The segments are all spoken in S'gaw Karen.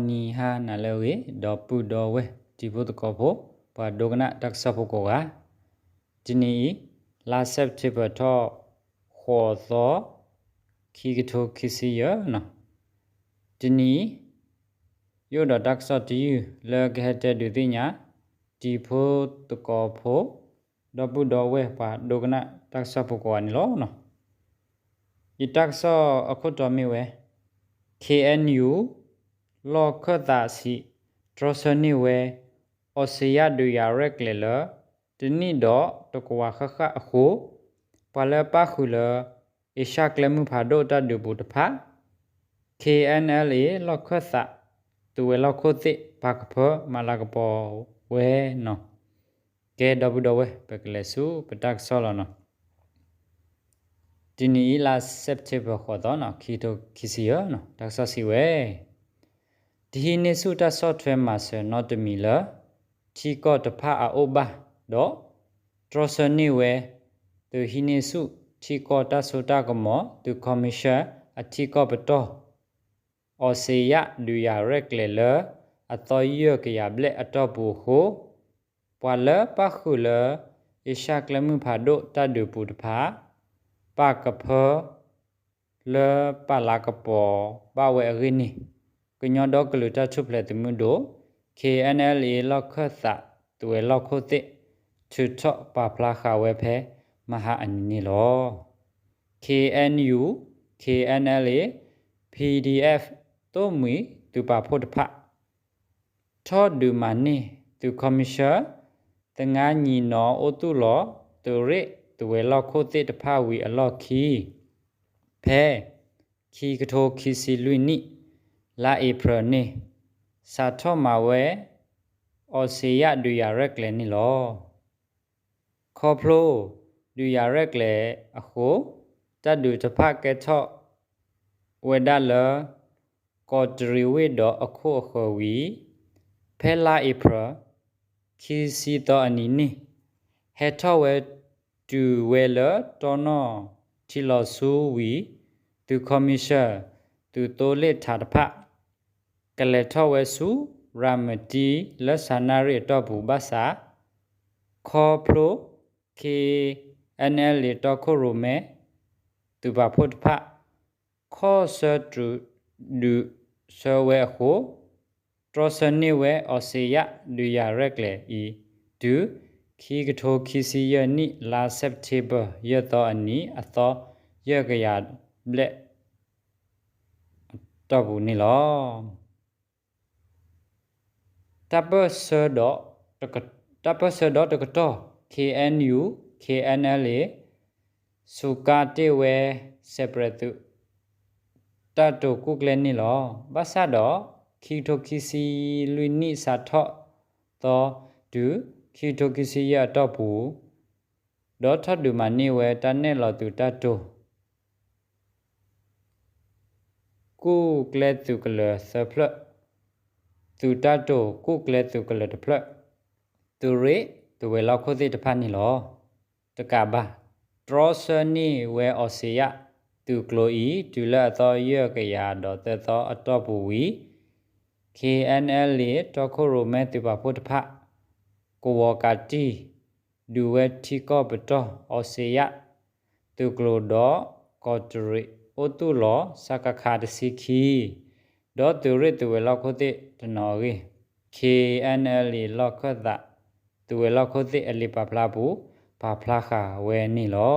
ဂီၤနံၤဟါနၤလၢအဂ့ၤ ဒီပုၢ်ဒီဝဲၢ်တံၤဖိသကိးဖိ ပှၤဒိကနၣ်တၢ်ကစီၣ်ဖိကိးဂၤ, တနံၤအံၤ လါ September ထီၣ် ဃိးသီ ခံကထိခံဆံယဲၢ်နီၤ, တနံၤအံၤ ယအိၣ်ဒီးတၢ်ကစီၣ်တယုၢ်လၢကဟဲတဲဒုးသ့ၣ်ညါ တံၤဖိသကိးဖိ ဒီပုၢ်ဒီဝဲၢ်ပှၤဒိကနၣ်တၢ်ကစီၣ်ဖိကိးဂၤန့ၣ်လီၤ. ယတၢ်ကစီၣ်အခိၣ်တီမ့ၢ်ဝဲ ခ့ၣ်အဲၣ်ယူၣ် လီၢ်ခၢၣ်သးဆံး တြီဆၢန့ၢ်ဝဲ အီစ့ယၣ်ဒုးယၤရဲၣ်ကျဲၤလၢ တနံၣ်ဒီးတကဝၤဃၣ်ဃၣ်အဃိ ပှၤလၢပၣ်ဃုာ်လၢ အ့ရှၢၣ်ကျဲမုၢ်ဖးဒိၣ်တၢ်ဒုးပူၤတဖၣ် ခ့ၣ်အဲၣ်ယူၣ် လီၢ်ခၢၣ်သး သုးဝဲၤလီၢ်ခိၣ်သ့ၣ် ပာ်ကဖၢမၤလၤကပီၤဝဲနီၤ. ကဲ ဒီပုၢ်ဒီဝဲၢ် ပကလဲၤဆူပတၢ်ကစီၣ်လီၤနီၤ. တနံၤအံၤလါ September ဃိးသီနီၤ ခံကထိခံဆံယဲၢ်နီၤ တၢ်ကစီၣ်စံးဝဲ တဟံးန့ၢ်ဆူၣ်တၢ်ဆီၣ်ထွဲမၤစၢၤနီတမံၤလၢ ထံကီၢ်တဖၣ်အအိၣ်ဘၣ်ဒီး တြီဆၢန့ၢ်ဝဲ သုးဟံးန့ၢ်ဆူၣ်ထံကီၢ်တၢ်စိတၢ်ကမီၤ သုးခီမံၡၢၣ်အထံကီၢ်ပတီၢ် အီစ့ယၣ်ဒုးယၤရဲၣ်ကျဲၤလၢ အသီယဲၢ်ကယၤဘျဲၣ်အတီၢ်ပူၤအဃိ ပှၤလၢပၣ်ဃုာ်လၢ အ့ရှၢၣ်ကျဲမုၢ်ဖးဒိၣ်တၢ်ဒုးပူၤတဖၣ် ပာ်ကဖၢ လၢပာ်လၤကပီၤဘၣ်ဝဲအဂ့ၢ်န့ၣ် ကညီဒီကလုာ်တၢ်ထူၣ်ဖျဲးသုးမုၢ်ဒိၣ် ခ့ၣ်အဲၣ်ယူၣ် လီၢ်ခၢၣ်သး သုးဝဲၤလီၢ်ခိၣ်သ့ၣ် ထုးထီၣ်ပာ်ဖျါဃာ်ဝဲဖဲ မဟါအနံၤန့ၣ်လီၤ. ခ့ၣ်အဲၣ်ယူၣ် ခ့ၣ်အဲၣ်ယူၣ် ပီႇဒီဢၣ်ၾ် သိၣ်မှံၤသုးပာ်ဖှိၣ်တဖၣ် ထီၣ်ဒုးမၤန့ၢ် သုးခီမံၡၢၣ် သငါနံၤနီၤအိၣ်သူၣ်လီၤ သုးရ့ၣ်သုးဝဲၤလီၢ်ခိၣ်သ့ၣ်တဖၣ်ဝံၤအလီၢ်ခံ ဖဲ ခံကထိခံဆံလွံၢ်နံၣ် လါအ့ဖြ့ၣ်န့ၣ် စးထီၣ်မၤဝဲ အီစ့ယၣ်ဒုးယၤရဲၣ်ကျဲၤန့ၣ်လီၤ. ခီဖျိ ဒုးယၤရဲၣ်ကျဲၤအဃိ တၢ်ဒုးတဖၣ်ကဲထီၣ်ဝဲဒၣ်လၢ ကီးတရံးဝ့ၢ်ဒီးအခိၣ်အဃၢၤဝံၤ ဖဲလါအ့ဖြ့ၣ် ခံဆံသီအနံၤန့ၣ် ဟဲထီၣ်ဝဲတုၤဝဲလၢတီနီၣ်ထံလီၤဆူဝံၤ သုးခီမံၡၢၣ် သုးသိလ့ၣ်ထးတဖၣ် ကလဲၤထီၣ်ဝဲဆူ ရၤမတံ လၢစၤနၣ်ရံၣ်အတီၢ်ပူၤဘၣ်ဆၣ် ခီဖျိ ခ့ၣ်အဲၣ်ယူၣ် တီခိၣ်ရိၣ်မဲ သုးပာ်ဖှိၣ်တဖၣ် ခီၣ်ဆၢတြူးဒုးဆၢဝဲအဃိ တြီဆၢန့ၢ်ဝဲအီစ့ယၣ်ဒုးယၤရဲၣ်ကျဲၤအံၤ တုၤ ခံကထိခံဆံယဲၢ်နံၣ် လါ September ယဲၢ်သီအနံၤ အသီယဲၢ်ကယၤဘျဲၣ် တီၢ်ပူၤန့ၣ်လီၤ. တၢ်ပၢၢ်ဆၢဒီးတကတီၢ် ခ့ၣ်အဲၣ်ယူၣ် ခ့ၣ်အဲၣ်ယူၣ် စူးကါတ့ၢ်ဝဲ စဲးပြဲးသုး တၢ်တိာ်ကူၣ်ကျဲန့ၣ်လီၤ. ဘၣ်ဆၣ်ဒီး ခံကထိခံဆံလွံၢ်နံၣ်စးထီၣ်သီ တုၤ ခံကထိခံဆံယဲၢ်အတီၢ်ပူၤ ဒီးထီၣ်ဒုးမၤန့ၢ်ဝဲတၢ်နဲၣ်လီၤသုးတၢ်တိာ် ကူၣ်ကျဲသုးကလၢၤသၢဖျၢၣ်, သုးတၢ်တိာ်ကူၣ်ကျဲသုးကလၢၤတဖျၢၣ်, သုးရ့ၣ်သုးဝဲၤလီၢ်ခိၣ်သ့ၣ်တဖၣ်န့ၣ်လီၤ. တကးဘၣ် တြီဆၢန့ၢ်ဝဲအီစ့ယၣ်သုးကျိၤအံၤ တုၤလၢအသီယဲၢ်ကယၤဒီးသၢသီအတီၢ်ပူၤဝံၤ ခ့ၣ်အဲၣ်ယူၣ် တီခိၣ်ရိၣ်မဲသုးပာ်ဖှိၣ်တဖၣ် ကဝီၤကးတံၢ် ဒုးဝဲထံကီၢ်ပတီၢ်အီစ့ယၣ်သုးကျိၤဒီး ကီးတရံးအိၣ်သူၣ်လီၤ စကခ တဆံခံ ဒီးသုးရ့ၣ်သုးဝဲၤလီၢ်ခိၣ်သ့ၣ်တနီၤအဂ့ၢ် ခ့ၣ်အဲၣ်ယူၣ် လီၢ်ခၢၣ်သးသုးဝဲၤလီၢ်ခိၣ်သ့ၣ်အလံာ်ပာ်ဖျါပူၤ ပာ်ဖျါဃာ်ဝဲန့ၣ်လီၤ.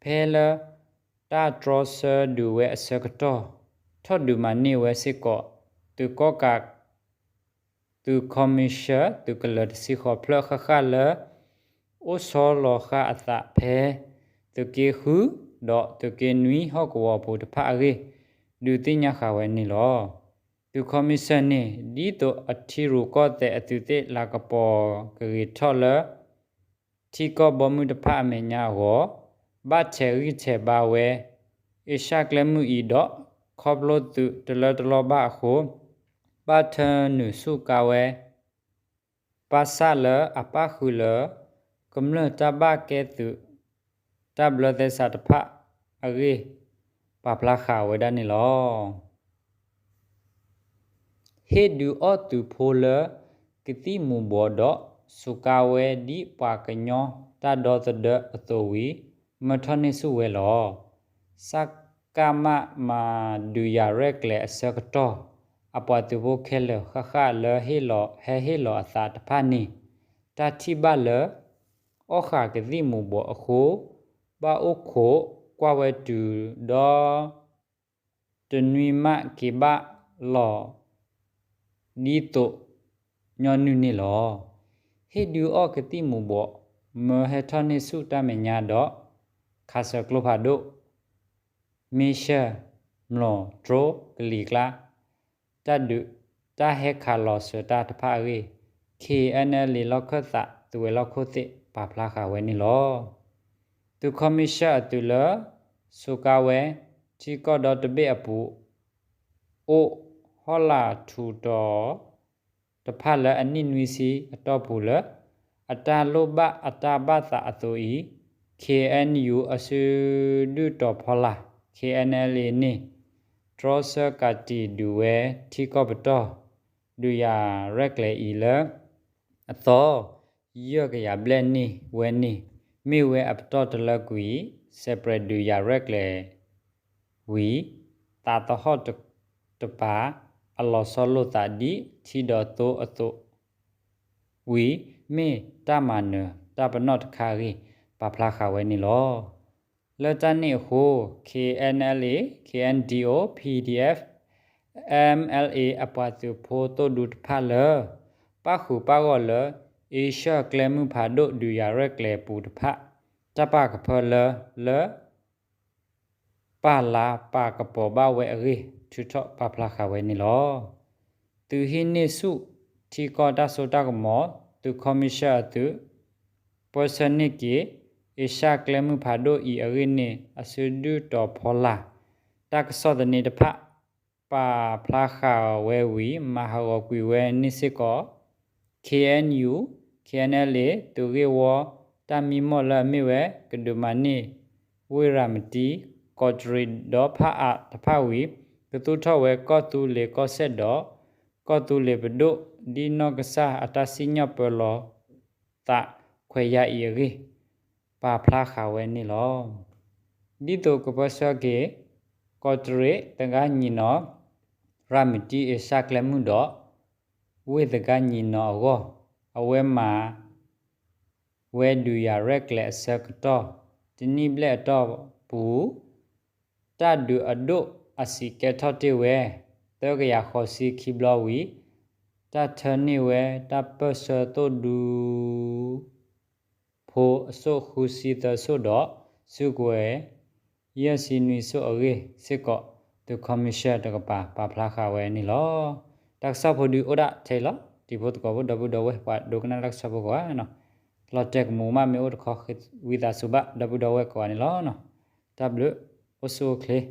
ဖဲလၢတၢ်တြီဆၢဒုးဝဲအဆၢကတီၢ် ထီၣ်ဒုးမၤန့ၢ်ဝဲစ့ၢ်ကီး သုးကီၣ်ကး သုးခီမ့ၢ်ၡၢၣ် သုးကလၢၤတဆံဃိးဖျၢၣ်ဃၣ်ဃၣ်လၢ အိၣ်ဆီလီၤဃာ်အသးဖဲ သုးက့ဃု ဒီးသုးက့နွံဟီၣ်ကဝီၤပူၤတဖၣ်အဂ့ၢ် ဒုးသ့ၣ်ညါဃာ်ဝဲန့ၣ်လီၤ. သုးခီမ့ၢ်ၡၢၣ်န့ၣ် ဒ်သိးအထံရူၢ်ကီၢ်သဲးအသုးသ့ၣ်လၤကပီၤကဂ့ၤထီၣ်လၢ ထံကီၢ်ဘီမုၢ်တဖၣ်အမဲာ်ညါအဂီၢ် ဘၣ်ထဲးဂံၢ်ထဲးဘါဝဲ အ့ရှၢၣ်ကျဲမုၢ်အံၤဒီး ခီဖျိသုးတလၢတလီဘၣ်အဃိ ဘၣ်ထၢနုာ်ဆူၣ်ကါဝဲ ဘၣ်ဆၣ်လၢအပၣ်ဃုာ်လၢ ကမျၢၢ်တၢ်ဘၣ်ကဲသုး တၢ်ဘျၢသဲစးတဖၣ်အဂ့ၢ် ပာ်ဖျါဃာ်ဝဲဒၣ်န့ၣ်လီၤ. ဟ့ၣ်ဒုးအီၣ်သုးဖိလၢကသံၣ်မူၤဘှီးဒီး စူးကါဝဲဒ်ပှၤကညီတၢ်ဒီသဒၢအသိးဝံၤ မၢထီၣ်န့ၢ်ဆူၣ်ဝဲလီၤ. စကမ မၤဒုးယၤရဲၣ်ကျဲၤအဆၢကတီၢ် အပှၤသုးဖိခဲလၢာ်ဃၣ်ဃၣ်လၢဟဲဟ့ၣ်လီၤအသးတဖၣ်န့ၣ် တၢ်ထံၣ်ဘၣ်လၢ အီၣ်ဃာ်ကသံၣ်မူၤဘှီးအဃိ ဘၣ်အိၣ်ခိးကွၢ်ဝဲတုၤဒီး တနွံမးက့ၤဘၣ်လီၤ ဒ်သိးညီနုၢ်န့ၣ်လီၤ. ဟ့ၣ်ဒုးအီၣ်ကသံၣ်မူၤဘှီး မၢဟဲထီၣ်န့ၢ်ဆူၣ်တၢ်မဲာ်ညါဒီး ခးစၢၤကျိဖးဒိၣ် မ့ၢ်ဆၢၣ် မျိာ် တြိ ကလံၤကျါ တၢ်ဒုးတၢ်ဟဲခးလီၤစၢၤတၢ်တဖၣ်အဂ့ၢ် ခ့ၣ်အဲၣ်အဲၣ်လ့ၣ် လီၢ်ခၢၣ်သး သုးဝဲၤလီၢ်ခိၣ်သ့ၣ် ပာ်ဖျါဃာ်ဝဲန့ၣ်လီၤ. သုးခီမံၣ်ၡၢၣ်အသုးလၢ စူးကါဝဲ ထံကီၢ်ဒီတဘ့ၣ်အပူၤ အိၣ်ဟီၣ်လာ်ထူးတီၤ တဖၣ်လၢအနံၣ်နွံဆံအတီၢ်ပူၤလၢ အတၢ်လိၣ်ဘၣ်အတၢ်ဘၣ်သးအသိးအံၤ ခ့ၣ်အဲၣ်ယူၣ် အစုဒုၣ်တီၤဖီလာ် ခ့ၣ်အဲၣ်အဲၣ်လ့ၣ်န့ၣ် တြီဆၢကးတံာ်ဒုးဝဲထံကီၢ်ပတီၢ် ဒုးယၤရဲၣ်ကျဲၤအံၤလၢ အသီ ယဲၢ်ကယၤဘျဲၣ်န့ၢ်ဝဲန့ၣ် မ့ၢ်ဝဲအပတီၢ်တလၢကွံာ် စဲးပြဲးဒုးယၤရဲၣ်ကျဲၤ ဝံၤ သးသဟီၣ်တပၤ အလီၤဆီလိာ်သးဒ်ထံဒီးသိအသိး ဝံၤ မ့ၢ်တၢ်မၤနၢၤတၢ်ပနီၣ်တခါအဂ့ၢ် ပာ်ဖျါဃာ်ဝဲန့ၣ်လီၤ. လၢတၢ်န့ၣ်အဃိ ခ့ၣ်အဲၣ်အဲၣ်လ့ၣ်, ခ့ၣ်အဲၣ်ဒီးအိၣ်, ပီၣ်ဒီးအ့ၣ်, အ့ၣ်အ့ၣ်လ့ၣ် အပှၤသုးဖိသိၣ်ဒူတဖၣ်လၢ ပၣ်ဃုာ်ပၣ်ဂီၢ်လၢ အ့ရှၢၣ်ကျဲမုၢ်ဖးဒိၣ် ဒုးယၤရဲၣ်ကျဲၤပူၤတဖၣ် တၢ်ပာ်ကဖၢလၢ လၢ ပာ်လၤပာ်ကပီၤဘၣ်ဝဲအဂ့ၢ် ထုးထီၣ်ပာ်ဖျါဃာ်ဝဲန့ၣ်လီၤ. သုးဟံးန့ၢ်ဆူၣ်ထံကီၢ်တၢ်စိတၢ်ကမီၤ သုးခီမံၣ်ၡၢၣ်အသုး ပၢၢ်ဆၢန့ၢ်က့ၤ အ့ရှၢၣ်ကျဲမုၢ်ဖးဒိၣ်အံၤအဂ့ၢ်န့ၣ် အစုဒုၣ်တီၤဖီလာ် တၢ်ကစီၣ်သန့တဖၣ် ပာ်ဖျါဃာ်ဝဲဝံၤ မၤဟးဂီၤကွံာ်ဝဲန့ၣ်စ့ၢ်ကီး ခ့ၣ်အဲၣ်ယူၣ်, ခ့ၣ်အဲၣ်အဲၣ်လ့ၣ် သုးဂ့ၢ်ဝီ တၢ်မံမီၢ်လၢအမ့ၢ်ဝဲ ကဒုးမၤန့ၢ် ဝ့ၢ်ရၤမတံ ကီးတရံးဒီးဖၣ်အးတဖၣ်ဝံၤ ကသူၣ်ထီၣ်ဝဲကီၢ်သူလ့ၤကီၢ်စဲၣ်ဒီး ကီၢ်သူလ့ၤပဒိၣ် ဒ်နီၢ်ကစၢ်အတၢ်စံၣ်ညီၣ်ပၢလီၤသးခွဲးယာ်အံၤအဂ့ၢ် ပာ်ဖျါဃာ်ဝဲန့ၣ်လီၤ. ဒ်သိးကပၢၢ်ဆၢက့ၤ ကီးတရံးသဂၢၢ်ညီနီၤ ရၤမတံအ့ရှၢၣ်ကျဲမုၢ်ဒီး ဝ့ၢ်သဂၢၢ်ညီနီၤအဂီၢ် အဝဲမၤ ဝဲဒုးယၤရဲၣ်ကျဲၤအဆၢကတီၢ် တနံၣ်ဘျဲၣ်အတီၢ်ပူၤ တၢ်ဒုးအဒိၣ်အဆံးကဲထီၣ်တ့ၢ်ဝဲ သၢကယၤဃိးဆံခံဘျီဝံၤ တၢ်ထၢန့ၢ်ဝဲတၢ်ပၢၢ်ဆၢသိၣ်ဒူ ဖိအစိၣ်ဃုဆံသၢစိၣ်ဒီး စုကဝဲၤ ယဲၢ်ဆံနွံစိၣ်အဂ့ၢ်စ့ၢ်ကီး သုးခီမံၣ်ၡၢၣ်တကပၤ ပာ်ဖျါဃာ်ဝဲန့ၣ်လီၤ. တၢ်ကစီၣ်ဖိဒုးအိၣ်ဒၣ်ထဲအံၤလီၤ. တံၤဖိသကိးဖိဒီပုၢ်ဒီဝဲၢ် ပှၤဒိကနၣ်တၢ်ကစီၣ်ဖိကိးဂၤနီၤ လီၤတဲာ်ကမူးမးမ့ၢ်အိၣ်တခီ ဝံသးစူၤဘၣ်ဒီပုၢ်ဒီဝဲၢ်ကိးဂၤန့ၣ်လီၤ. တၢ်ဘျုး အိၣ်ဆူၣ်အိၣ်ချ့